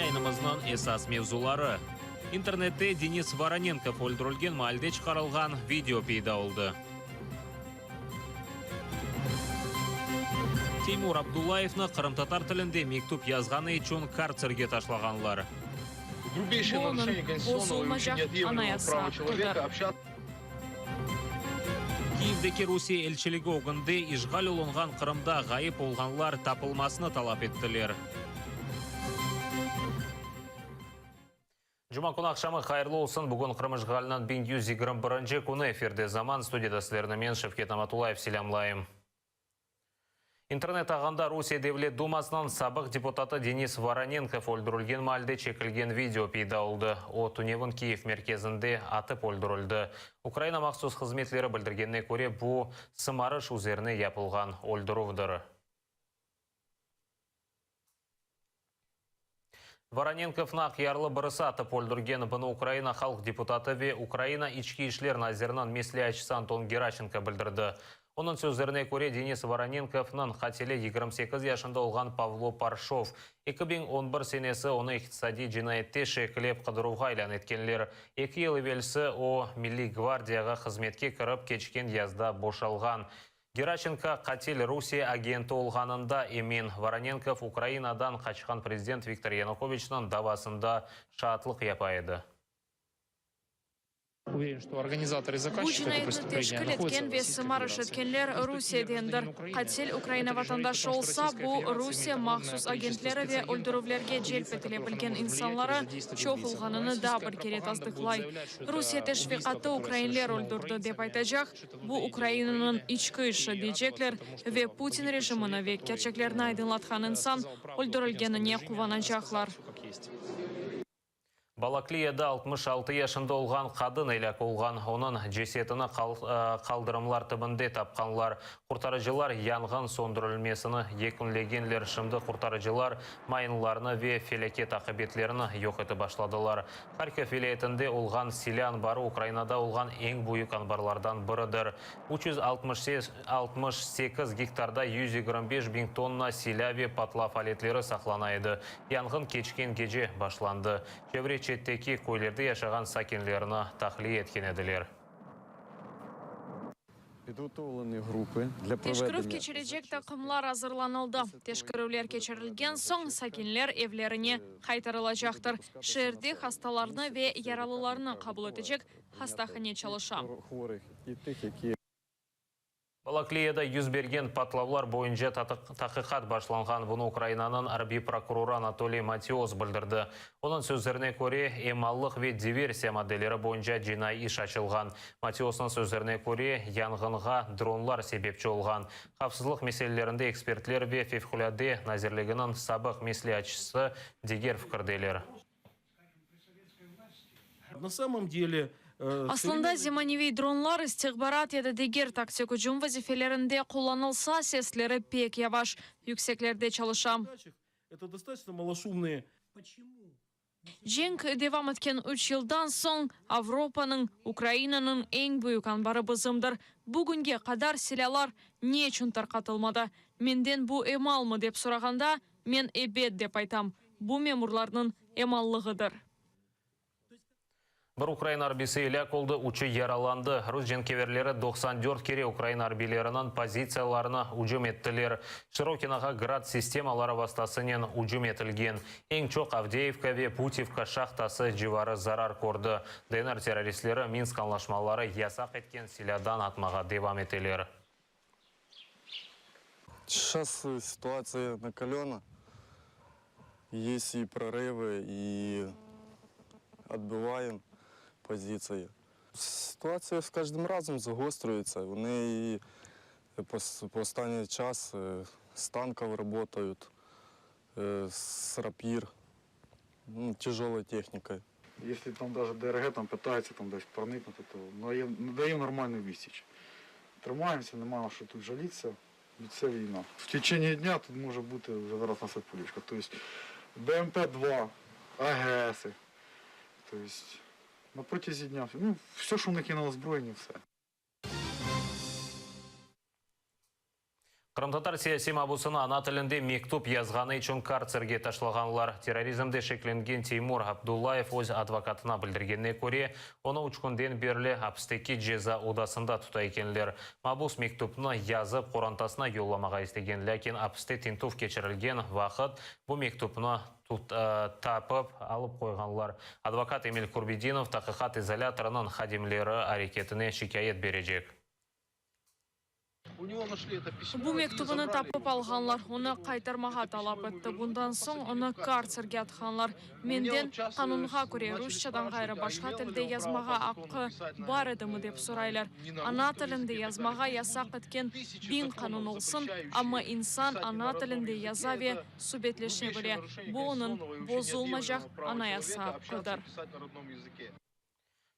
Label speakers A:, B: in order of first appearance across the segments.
A: yayınımıznıñ esas mevzuları. İnternette Denis Voronenkov öldürilgen maalde çıqarılğan video peyda oldı. Teymur Abdullayevni qırımtatar tilinde mektüp yazğanı içün kartserge taşlağanlar.
B: Bu onıñ bozulmacaq anayasa aqqıdır.
A: Kyivdeki Rusiye elçiligi ögünde işğal olunğan Qırımda ğayıp olğanlar tapılmasını talap ettiler. Cuma künü aqşamı hayırlı olsun! Bugün Qırım işğaliniñ 1121 künü efirde Zaman studiyada sizlerni men, Şevket Namatullayev, selâmlayım. İnternet ağında Rusiye Devlet Dumasınıñ sabıq deputatı Denis Voronenkov öldürilgen maalde çekilgen video peyda oldı. O, tünevin Kiyev merkezinde atıp öldürildi. Ukraina mahsus hızmetleri bildirgenine köre, bu, sımarış üzerine yapılğan öldürüvdir. Voronenkovnı aqyarlı birisi atıp öldürgen. Bunı Ukraina halq deputatı ve Ukraina İçki işler naziriniñ mesleatçısı Anton Geraşenko bildirdi. Onıñ sözlerine köre, Denis Voronenkovnıñ qatili 28 yaşında olğan Pavlo Parşov. 2011 senesi onı iqtisadiy cinayette şeklep qıdıruvğa ilân etkenler. Eki yıl evelsi o, Milliy gvardiyağa hızmetke kirip, keçken yazda boşalğan. Geraşenko, qatil Rusiye agenti olğanında emin. Voronenkov, Ukrainadan qaçqan prezident Viktor Yanukoviçniñ davasında şaatlıq yapa edi.
B: Bu cinayetni teşkil etken ve sımarış etkenler Rusiyedendir. Qatil Ukraina vatandaşı olsa, bu, Rusiye mahsus agentleri ve öldürüvlerge celp etile bilgen insanları çoq olğanını daa bir kere tasdıqlay. Rusiye teşviqatı ukrainler öldürdi, dep aytacaq, Bu Ukrainanıñ içki işi, deycekler ve Putin rejimini ve kerçeklerni aydınlatqan insan öldürilgenine quvanacaqlar.
A: Balakliyada 66 yaşında olğan qadın elâk olğan. Onıñ cesetini qaldırımlar tibinde tapqanlar. Qurtarıcılar yanğın söndürilmesini yekünlegenler. Şimdi qurtarıcılar mayınlarnı ve felâket aqibetlerini yoq etip başladılar. Harkov vilâyetinde olğan silâ anbarı Ukrainada olğan eñ büyük anbarlardan biridir. 368 gektarda 125 biñ tonna silâ ve patlav aletleri saqlana edi. Yanğın keçken gece başlandı. Çevre-çetteki köylerde yaşağan sakinlerni tahliye etken ediler.
B: Teşkerüv keçirecek taqımlar azırlanıldı. Teşkerüvler keçirilgen soñ, sakinler evlerine qaytarılacaqtır. Şeerde hastalarnı ve yaralılarnı qabul etecek hastahane çalışa.
A: Balakliyada yüz bergen patlavlar boyunca taqiqat başlanğan. Bunı Ukrainanıñ arbiy prokurorı Anatoliy Matios bildirdi. Onıñ sözlerine köre, emallıq ve diversiya maddeleri boyunca cinaiy iş açılğan. Matiosnıñ sözlerine köre, yanğınğa dronlar sebepçi olğan. Havfsızlıq meselelerinde ekspertler ve Fevqulâde nazirliginiñ sabıq mesleatçısı diger fikirdeler.
B: Aslında, zemaneviy dronlar istihbarat ya da diger taktik ücüm vazifelerinde qullanılsa, sesleri pek yavaş, yükseklerde çalışa. Cenk devam etken üç yıldan soñ Avropanıñ, Ukrainanıñ eñ büyük anbarı bizimdir. Bugünge qadar silâlar ne içün tarqatılmadı? Menden bu emalmı dep sorağanda, men ebet dep aytam. Bu memurlarnıñ emallığıdır.
A: Bir ukrain arbisi elâk oldı, üçü yaralandı. Rus cenkeverleri 94 kere ukrain arbiyleriniñ pozitsiyalarına ücüm ettiler. Şırokinoğa Grad sistemaları vastasınen ücüm etilgen. Eñ çoq Avdeyevka ve Putivka şahtası civarı zarar kördi. DNR terroristleri Minsk añlaşmaları yasaq etken silâdan atmağa devam eteler.
C: Şas situatsiya nakalena. Есть и прорывы, и отбиваем позиции. Ситуація з кожним разом загострюється. Вони і по, по останній час з танків працюють, з рапір, ну, тяжелой технікою.
D: Якщо там навіть ДРГ там питаються там десь проникнути, то надаємо нормальну відсіч. Тримаємося, немає що тут жалітися. Це війна. В течение дня тут може бути вже зараз на пулічка. Тобто БМП-2, АГС. Тобто на протязі дня, ну, все, що в них є на озброєнні, все.
A: Qırımtatar siyasiy mabusını ana tilinde mektüp yazğanı içün kartserge taşlağanlar. Terrorizmde şeklengen Teymur Abdullayev öz advokatına bildirgenine köre, onı üç künden berli apisteki ceza odasında tuta ekenler. Mabus mektüpni yazıp qorantasına yollamağa istegen, lâkin apiste tintüv keçirilgen vaqıt bu mektüpni tapıp alıp qoyğanlar. Advokat Emil Kurbedinov taqiqat izolâtorınıñ hadimleri areketine şikâyet berecek.
B: Bu mektübini tapıp alğanlar, onı qaytarmağa talap etti. Bundan soñ onı kartserge atqanlar. Menden, qanunğa köre, rusçadan ğayrı başqa tilde yazmağa aqqı bar edimi, dep soraylar. Ana tilinde yazmağa yasaq etken biñ qanun olsun, amma insan ana tilinde yaza ve subetleşe bile, bu onıñ bozulmaycaq anayasa aqqıdır.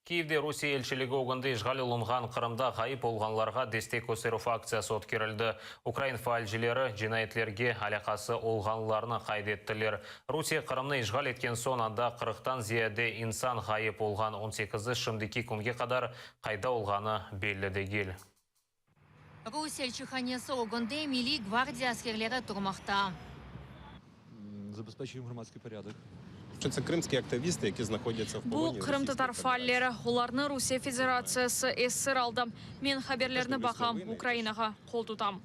A: Kiyevde Rusiye elçiligi ögünde işğal olunğan Qırımda ğayıp olğanlarğa destek kösterüv aktsiyası ötkerildi. Ukrain faalcileri cinayetlerge alâqası olğanlarnı qayd ettiler. Rusiye Qırımnı işğal etken soñ anda qırqtan ziyade insan ğayıp olğan, on sekizi şimdiki künge qadar qayda olğanı belli degil.
E: Rusiye elçihanesi ögünde Milliy gvardiya askerleri turmaqta.
B: Bu, qırımtatar faalleri, olarnı Rusiye Federatsiyası esir aldı. Men haberlerni baqam, Ukrainağa qol tutam.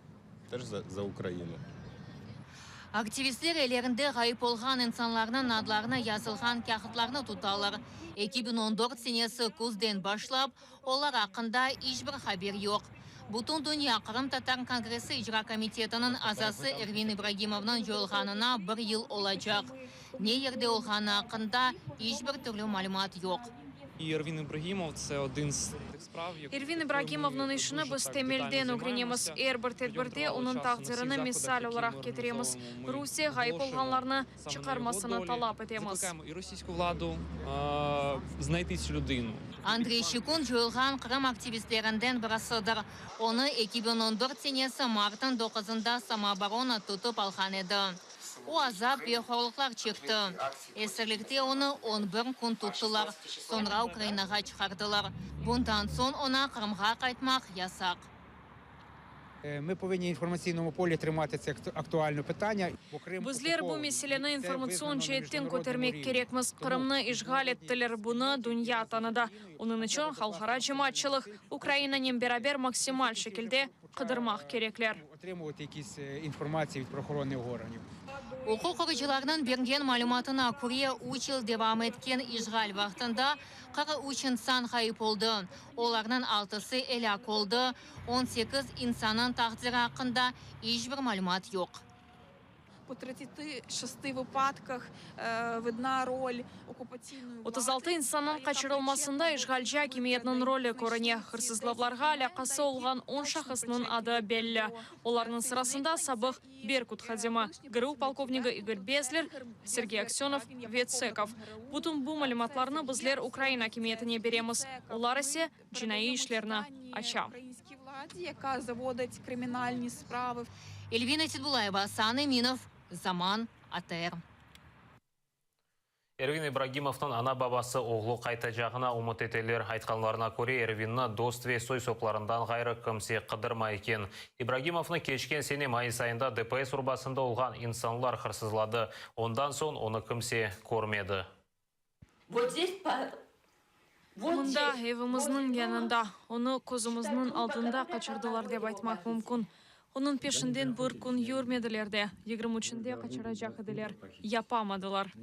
E: Aktivistler ellerinde ğayıp olğan insanlarnıñ adlarını yazılğan kâğıtlarnı tutalar. 2014 senesi küzden başlap, Olar aqqında iç bir haber yoq. Bütündünya qırımtatar kongressi icra komitetiniñ azası Ervin İbragimovnıñ coyulğanına bir yıl olacaq. Ne yerde olğanı aqqında iç bir türlü malümat yoq.
B: Ervin İbragimovnıñ işini biz temelden ögrenemiz. Er bir tedbirde onıñ taqdirini misal olaraq ketiremiz. Rusiye ğayıp olğanlarnı çıqarmasını talap etemiz.
E: Andrey Şçekun coyulğan Qırım aktivistlerinden birisidir. Onı 2014 senesi martnıñ doquzında samooborona tutıp alğan edi. O azap ve horluqlar çekti. Esirlikte onı on bir kün tuttılar, soñra Ukrainağa çıqardılar. Bundan soñ oña Qırımğa qaytmaq yasaq.
B: Bizler bu meseleni informatsion ceetten kötermek kerekmiz. Qırımnı işğal ettiler, bunı dünya tanıdı. Onıñ içün halqara cemaatçılıq Ukrainanen beraber maksimal şekilde qıdırmaq kerekler.
E: Uquq qoruyıcılarnıñ bergen malümatına köre, üç yıl devam etken işğal vaqtında 43 insan ğayıp oldı, olarnıñ altısı elâk oldı, 18 insannıñ taqdiri aqqında iç bir malümat yoq.
B: 36 insannıñ qaçırılmasında işğalci akimiyetniñ rolü körüne. Hırsızlavlarğa alâqası olğan on şahısnıñ adı belli. Olarnıñ sırasında sabıq Berkut hadimi, GRU polkovnigi İgor Bezler, Sergey Aksönov ve Tsekov. Bütün bu malümatlarnı bizler Ukraina akimiyetine beremiz, olar ise cinaiy işlerni aça.
E: Elvina Seydbulayeva, Asan Eminov, Zaman, ATR.
A: Ervin İbragimovnıñ ana-babası oğlu qaytacağına ümüt eteler. Aytqanlarına köre, Ervinni dost ve soy-soplarından ğayrı kimse qıdırmay eken. İbragimovnı keçken sene mayıs ayında DPS urbasında olğan insanlar hırsızladı. Ondan soñ onı kimse körmedi.
B: Mında, evimizniñ yanında, onı közümizniñ aldında qaçırdılar dep aytmaq mümkün. Onıñ peşinden bir kün yürmediler de, 23-nde qaçıracaq ediler, yapamadılar.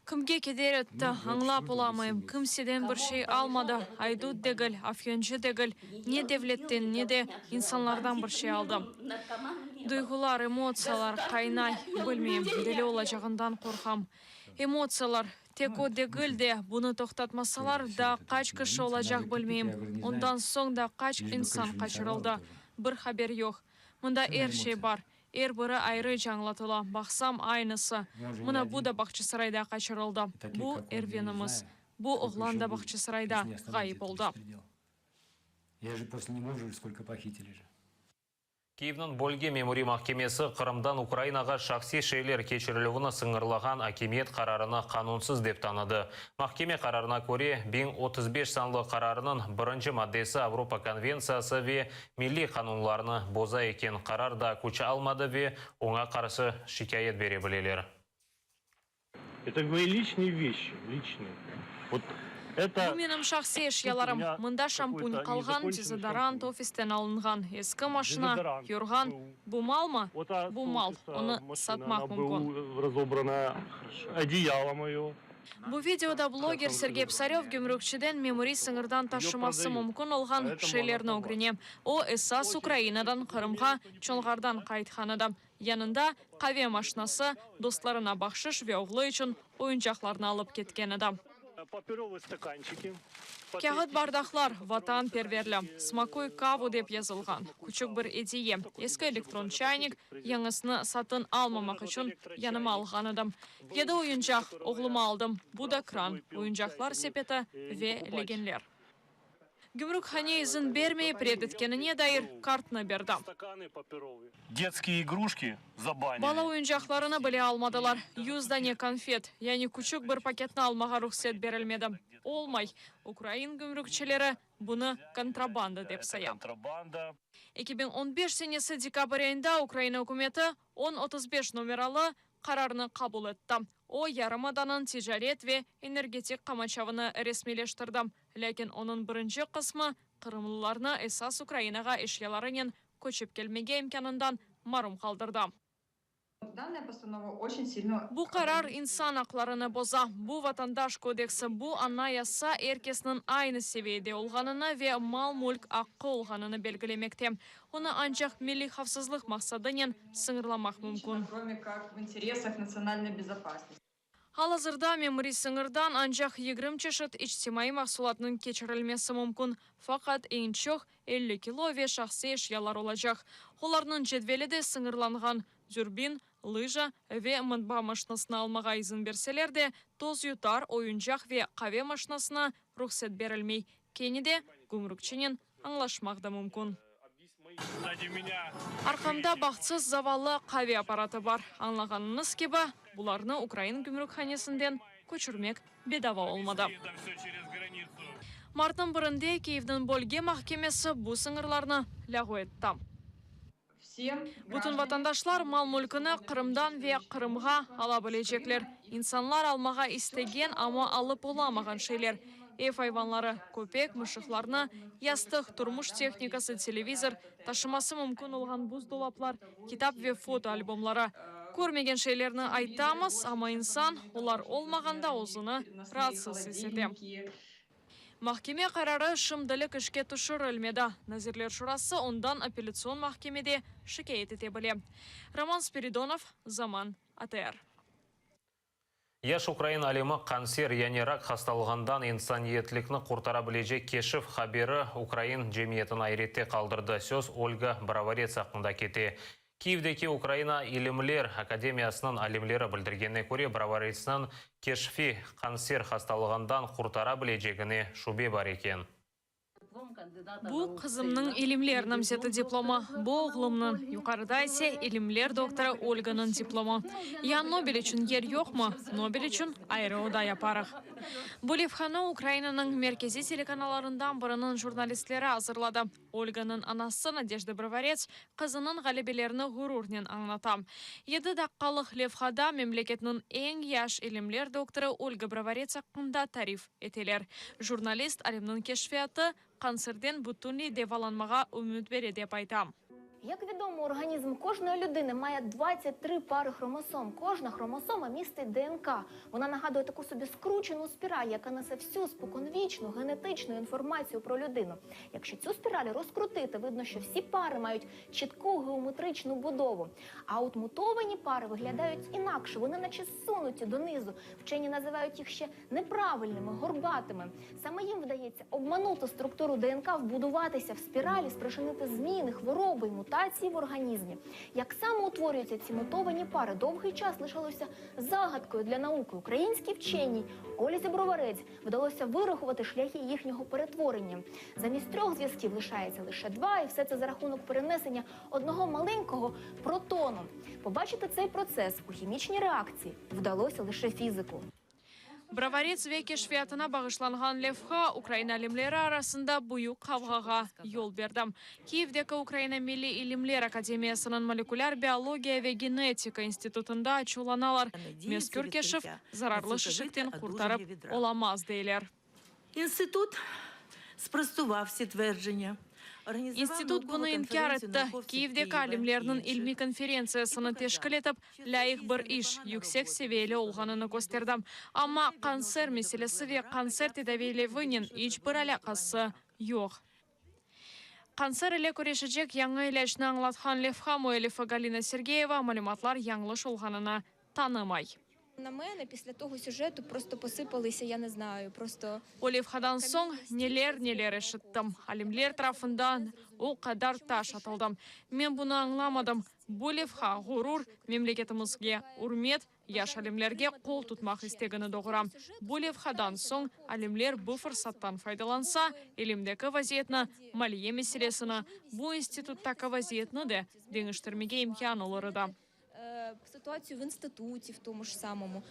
B: Kimge keder etti, añlap olamayım, kimseden bir şey almadı, aydut degil, afyoncı degil, ne devletten, ne de insanlardan bir şey aldı. Duyğular, emotsiyalar qaynay, bilmeyim, deli olacağından qorqam. Emotsiyalar, tek o degil de, bunı toqtatmasalar, daa qaç kişi olacaq bilmeyim. Ondan soñ da qaç insan qaçırıldı, bir haber yoq. Mında er şey bar, er biri ayrıca añlatıla, baqsam, aynısı. Mına bu da Bağçasarayda qaçırıldı, bu Ervinimiz. Bu oğlan da Bağçasarayda ğayıp oldı.
A: Kyivniñ bölge memuriy mahkemesi Qırımdan Ukrainağa şahsiy şeyler keçirilüvini sıñırlağan akimiyet qararını qanunsız dep tanıdı. Mahkeme qararına köre, 1035 sanlı qararınıñ birinci maddesi Avropa konventsiyası ve milliy qanunlarnı boza eken. Qarar daa küç almadı ve oña qarşı şikâyet bere bileler.
F: Это мои личные вещи, личные. Вот это
B: Bu menim şahsiy eşyalarım. Mında şampun qalğan, dezodorant ofisten alınğan, eski maşina, yorğan. Bu malmı? Bu mal. Onı satmaq mümkün.
F: Разобранное одеяло мое.
B: Bu videoda bloger Sergey Psarev gümrükçiden memuriy sıñırdan taşıması mümkün olğan şeylerni ögrene. O, esas Ukrainadan Qırımğa Çonğardan qaytqan edi. Yanında qave maşinası, dostlarına bahşış ve oğlu içün oyuncaqlarnı alıp ketken edi.
F: Paperovые стаканчики.
B: Kâğıt bardaqlar, vatanperverli, Smakuy kavu dep yazılğan, küçük bir ediye, eski elektron çaynik, yañısını satın almamaq içün yanıma alğan edim. Yedi oyuncaq oğluma aldım, bu da kran, oyuncaqlar sepeti ve legenler. Gümrükhane izin bermeyip red etkenine dair kartnı berdi.
F: Стаканы паперовые. Детские игрушки забанили.
B: Bala oyuncaqlarını bile almadılar. 100 dane konfet, yani küçük bir paketni almağa ruhset berilmedi. Olmay. Ukrain gümrükçileri bunı kontrabanda dep saya.
F: Контрабанда.
B: 2015 senesi dekabr ayında Ukraina ükümeti 1035 nomeralı qararnı qabul etti. O, yarımadanıñ ticaret ve energetik qamaçavını resmiyleştirdi. Lâkin onıñ birinci qısmı qırımlılarnı esas Ukrainağa eşyalarınen köçip kelmege imkânından marum qaldırdı.
G: Данная постанова очень сильно
B: Bu qarar insan aqlarını boza. Bu vatandaş kodeksi, bu anayasa er kesniñ aynı seviyede olğanını ve mal-mülk aqqı olğanını belgilemekte. Onı ancaq milliy havfsızlıq maqsadınen sıñırlamaq mümkün.
G: кроме как в интересах национальной безопасности.
B: Al-azırda memuriy sıñırdan ancaq 20 çeşit içtimaiy mahsulatnıñ keçirilmesi mümkün. Faqat eñ çoq 50 kilo ve şahsiy eşyalar olacaq. Olarnıñ cedveli de sıñırlanğan. Dürbin, lıja ve matbaa maşinasını almağa izin berseler de, tozyutar, oyuncaq ve qave maşinasına ruhset berilmey. Kene de gümrükçinen añlaşmaq da mümkün.
F: Сзади меня
B: Arqamda bahtsız zavallı qave apparatı bar. Añlağanıñız kibi, bularnı ukrain gümrükhanesinden köçürmek bedava olmadı.
F: это все через границу.
B: Martnıñ birinde Kyivniñ bölge mahkemesi bu sıñırlarnı lâğu etti.
G: Все
B: Bütün vatandaşlar mal-mülkini Qırımdan ve Qırımğa ala bilecekler. İnsanlar almağa istegen, amma alıp olamağan şeyler. Ev ayvanları, köpek, mışıqlarnı, yastıq, turmuş tehnikası, televizor, taşıması mümkün olğan buzdolaplar, kitap ve foto albomları. Körmegen şeylerni aytamız, amma insan olar olmağanda özüni raatsız is ete. Mahkeme qararı şimdilik işke tüşürilmedi. Nazirler Şurası ondan apellâtsion mahkemede şikâyet ete bile. Roman Spiridonov, Zaman, ATR.
A: Yaş ukrain alimi qanser yani rak hastalığından insaniyetlikni qurtara bilecek keşif haberi ukrain cemiyetini ayrette qaldırdı. Söz Olga Bravarets aqqında kete. Kyivdeki Ukraina İlimler Akademiyasınıñ alimleri bildirgenine köre Bravaretsniñ keşfi qanser hastalığından qurtara bilecegine şübe bar eken.
B: Bu qızımnıñ ilimler namzeti diplomı, bu oğlumnıñ, yuqarıda ise ilimler doktorı Olganıñ diplomı. Ya Nobel içün yer yoqmı? Nobel içün ayrı oda yaparıq. Bu levhanı Ukrainanıñ merkeziy telekanallarından biriniñ jurnalistleri azırladı. Olganıñ anası Nadejda Bravarets qızınıñ ğalebelerini ğururnen añlata. 7 daqqalıq levhada memleketniñ eñ yaş ilimler doktorı Olga Bravarets aqqında tarif eteler. Jurnalist alimniñ keşfiyatı qanserden bütünley devalanmağa ümüt bere dep ayta.
H: Як відомо, організм кожної людини має 23 пари хромосом. Кожна хромосома містить ДНК. Вона нагадує таку собі скручену спіраль, яка несе всю споконвічну генетичну інформацію про людину. Якщо цю спіраль розкрутити, видно, що всі пари мають чітку геометричну будову. А от мутовані пари виглядають інакше, вони наче зсунуті донизу. Вчені називають їх ще неправильними, горбатими. Саме їм вдається обманути структуру ДНК, вбудуватися в спіралі, спричинити зміни, хвороби і мутації. мутації в організмі. Як саме утворюються ці мутовані пари, довгий час лишалося загадкою для науки. Українській вченій Ользі Броварець вдалося вирахувати шляхи їхнього перетворення. Замість трьох зв'язків лишається лише два, і все це за рахунок перенесення одного маленького протону. Побачити цей процес у хімічній реакції вдалося лише фізику.
B: Bravarets ve keşfiyatına bağışlanğan levha ukrain alimleri arasında büyük qavğağa yol berdi. Kiyevdeki Ukraina Milliy ilimler akademiyasınıñ Molekulâr biologiya ve genetika institutında açuvlanalar, mezkür keşif zararlı şişikten qurtarıp olamaz, deyler.
I: Інститут спростував всі твердження, організував
B: İnstitut
I: наукову
B: bunı inkâr
I: конференцію
B: etti,
I: науковців
B: Kiyevdeki
I: Києва
B: alimlerniñ
I: і інших.
B: ilmiy konferentsiyasını teşkil etip, lâyıq bir iş, yüksek seviyeli olğanını kösterdi. Amma qanser meselesi ve qanser tedaviylevinen iç bir alâqası yoq. Qanser ile küreşecek yañı ilâcnı añlatqan levha müellifi Galina Sergeyeva malümatlar yañlış olğanını tanımay.
J: На мене після того сюжету просто посипалися, я не знаю, просто
B: O levhadan soñ neler-neler eşittim. Alimler tarafından o qadar taş atıldı. Men bunı añlamadım. Bu levha ğurur, memleketimizge ürmet, yaş alimlerge qol tutmaq istegini doğura. Bu levhadan soñ alimler bu fırsattan faydalansa, ilimdeki vaziyetni, maliye meselesini, bu instituttaki vaziyetni de deñiştirmege imkân olur edi.
J: Ситуацію в інституті в тому ж самому.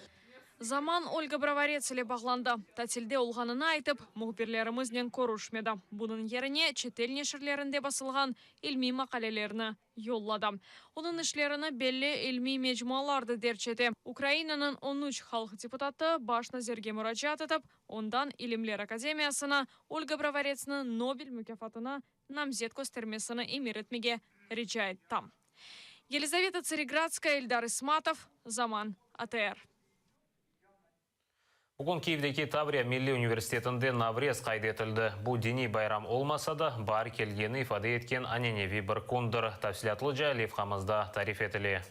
B: Zaman Olga Bravarets ile bağlandı. Tatilde olğanını aytıp, mühbirlerimiznen körüşmedi. Bunıñ yerine çetel neşirlerinde basılğan ilmiy maqalelerini yolladı. Onıñ işlerini belli ilmiy mecmualar da derc ete. Ukrainanıñ on üç halq deputatı baş nazirge muracaat etip, ondan İlimler akademiyasına Olga Bravaretsni Nobel mukâfatına namzet köstermesini emir etmege rica etti. Yelizaveta Tsaregradskaya, Eldar İsmatov, Zaman, ATR.
A: Bugün Kiyevdeki Tavriya milliy universitetinde Navrez qayd etildi. Bu diniy bayram olmasa da, baar kelgeni ifade etken ananeviy bir kündir. Tafsilâtlıca levhamızda tarif etile.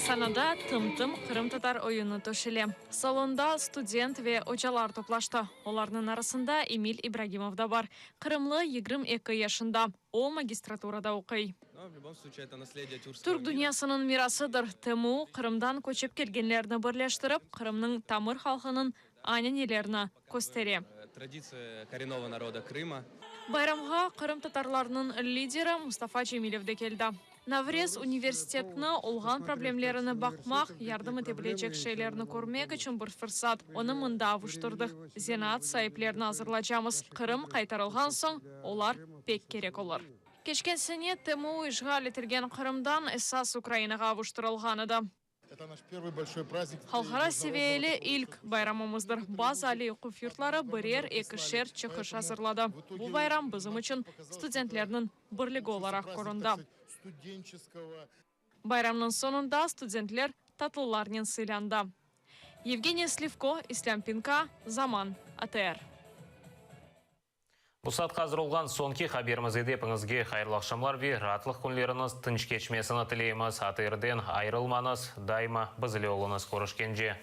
B: Sanada Tım-tım qırımtatar oyunı töşele. Salonda student ve ocalar toplaştı. Olarnıñ arasında Emil İbragimov da bar. Qırımlı 22 yaşında. O, magistraturada oquy. Türk dünyasınıñ mirasıdır. TMU Qırımdan köçip kelgenlerni birleştirip, Qırımnıñ tamır halqınıñ ananelerini köstere. Bayramğa qırımtatarlarnıñ lideri Mustafa Cemilev de keldi. Navrez universitetni olğan problemlerini baqmaq, yardım ete bilecek şeylerni körmek içün bir fırsat. Onı mında avuştırdıq. Zenaat saiplerini azırlacamız. Qırım qaytarılğan soñ, olar pek kerek olur. Keçken sene TMU işğal etilgen Qırımdan esas Ukrainağa avuştırılğan edi. Halqara seviyeli ilk bayramımızdır. Bazı aliy oquv yurtları birer, ekişer çıqış azırladı. Bu bayram bizim içün studentlerniñ birligi olaraq köründi. Bayramnıñ soñunda studentler tatlılarnen sıylandı. Yevgeniya Slivko, İslâm Pinka, Zaman, ATR.
A: Bu saatqa azır olğan soñki haberimiz edi. Epiñizge hayırlı aqşamlar ve raatlıq künleriñiz tınç keçmesini tileymiz. ATRden ayırılmañız, daima biz ile oluñız. Körüşkence.